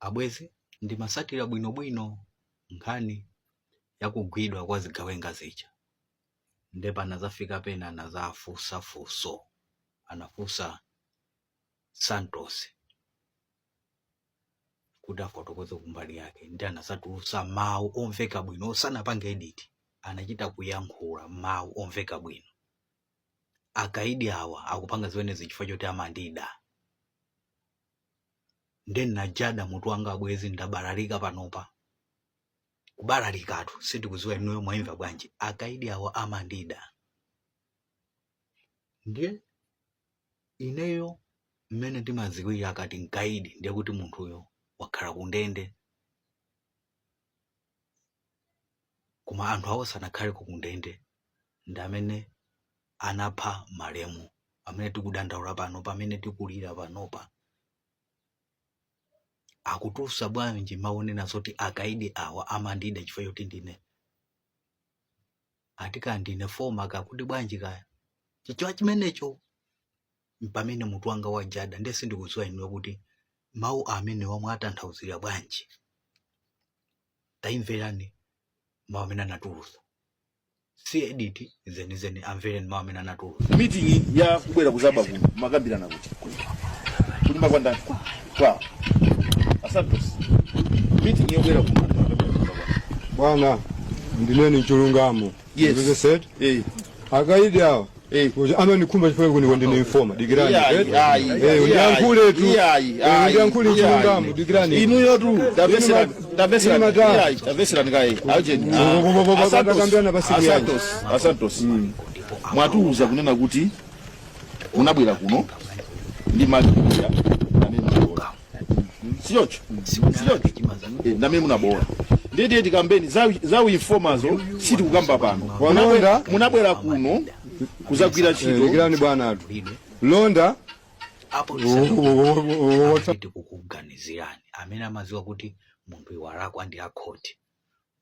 Abwezi, ndimasatira bwinobwino nkhani yakugwidwa kwa zigawenga zija, nde panazafika pena anazafunsa funso, anafunsa Santos kuti afotokoze kumbali yake, ndi anazatulusa mawu omveka bwino, sanapange edit, anachita kuyankhula mawu omveka bwino. Akaidi awa akupanga zimenezi chifukwa choti amandida. Nde najada mutu wanga abwezi, ndabalalika panopa, kubalalikatu. Sindikuziwa inuyo mwaimva bwanji. Akaidi awa amandida. Ndiye ineyo mmene ndimaziwira, akati mkaidi ndiye kuti munthuyo wakhala kundende, koma anthu awo sanakhaleko kundende, ndi amene anapha malemu amene tikudandaula pano, pamene tikulira panopa. Akutulusa bwanji mawu onena zoti akaidi awa amandida chifukwa choti ndine ati kaya ndine foma kakuti bwanji kaya chichewa chimenecho? Mpamene mutu wanga wajada. Ndiye sindikudziwa inuyo kuti mawu amenewa mwatanthauzira bwanji. Tayimverani mawu amene anatulusa, si edit zenizeni, amvereni mawu amene anatulusa. Meeting ya kubwera kuzaba kuno makambirana kuti kunyumba kwa ndani? Kwa Asantos. Meeting yobwera kuno makambirana kunyumba kwa Bwana, ndinene chilungamo. Yes. Said akaidi awa kuti amanikhumba chifukwa kuti ndine informer. Dikirani. Iyayi, ayi, Eh, undiyankhule tu. iyayi, Eh, ayi, undiyankhule iyayi. chilungamo, dikirani. Inuyo tu tamveserani, tamveserani. Inu madam. Iyayi, tamveserani kaye aujeni. Takambirana pa simu yanji. Asantos, Asantos, mwatiuza kunena kuti munabwera kuno ndi maliya amene munabola, sichocho? Sichocho? Eh, ndamene munabola. Ndiye tikambeni za uinformerzo, sitikukamba pano. Walonda. Munabwera kuno kuzagwira Eh, ntchito. Dikirani bwana atu. Londa. Apo tikukuganizirani amene amaziwa kuti munthu iwe walakwa ndi akhoti,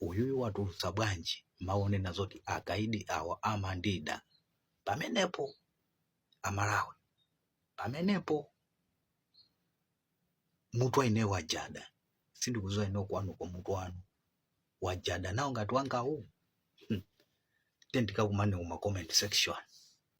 uyuyu watulutsa bwanji mawu onena zoti akaidi awa amandida? Pamenepo Amalawi, pamenepo mutu wa ineyo wajada. Sindikuziwa ineyo kwanuko mutu wanu wajada nawo ngati wangawu. Tendikakumane kuma comment section.